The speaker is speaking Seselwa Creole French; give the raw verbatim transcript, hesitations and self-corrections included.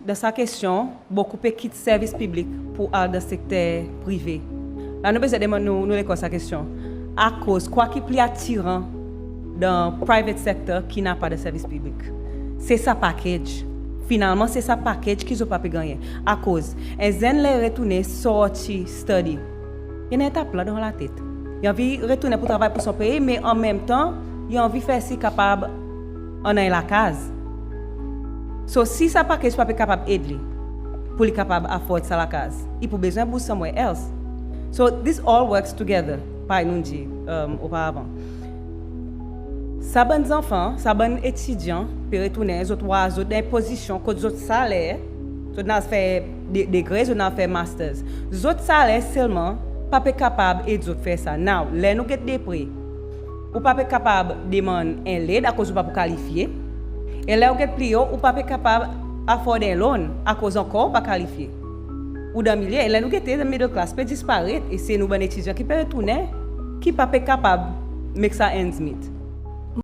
Dan sa kestyon, bokou pe kit servis piblik pour al dan sekter prive. La nou bezwen demann nou, nou lekor sa kestyon. Akoz, kwa ki pli atiran dan private sector ki napa dan servis piblik? Se sa package. Finalman, se sa package ki zot pa pe gannyen. Akoz, en zenn ler i retournen sorti study, i annan en ta plan dan latet. I anvi retournen pour travay pour son pei, me anmenmtan, i anvi fer sir i kapab annan en lakaz. So, si sa package pa pe kapab ed li pour li kapab afford sa lakaz, i pou bezwen bouz somewhere else. So, this all works together, parey nou'n dir, um, oparavan. Sa bann zanfan, sa bann etidyan pe retournen, zot war zot dan en pozisyon kot zot saler, zot in al fer de, degre, zot in al fer masters. Zot saler selman pa pe kapab ed zot fer sa. Now, ler nou get de pre, ou pa pe kapab demann en led akoz ou pa pou kalifye. E ler ou get pli o, ou pa pe kapab afford en loan akoz ankor ou pa kalifye. Ou dan milye, e ler nou gete, middle class pe disparet, e se nou bann etidyan ki pe retournen, ki pa pe kapab make sa ends meet.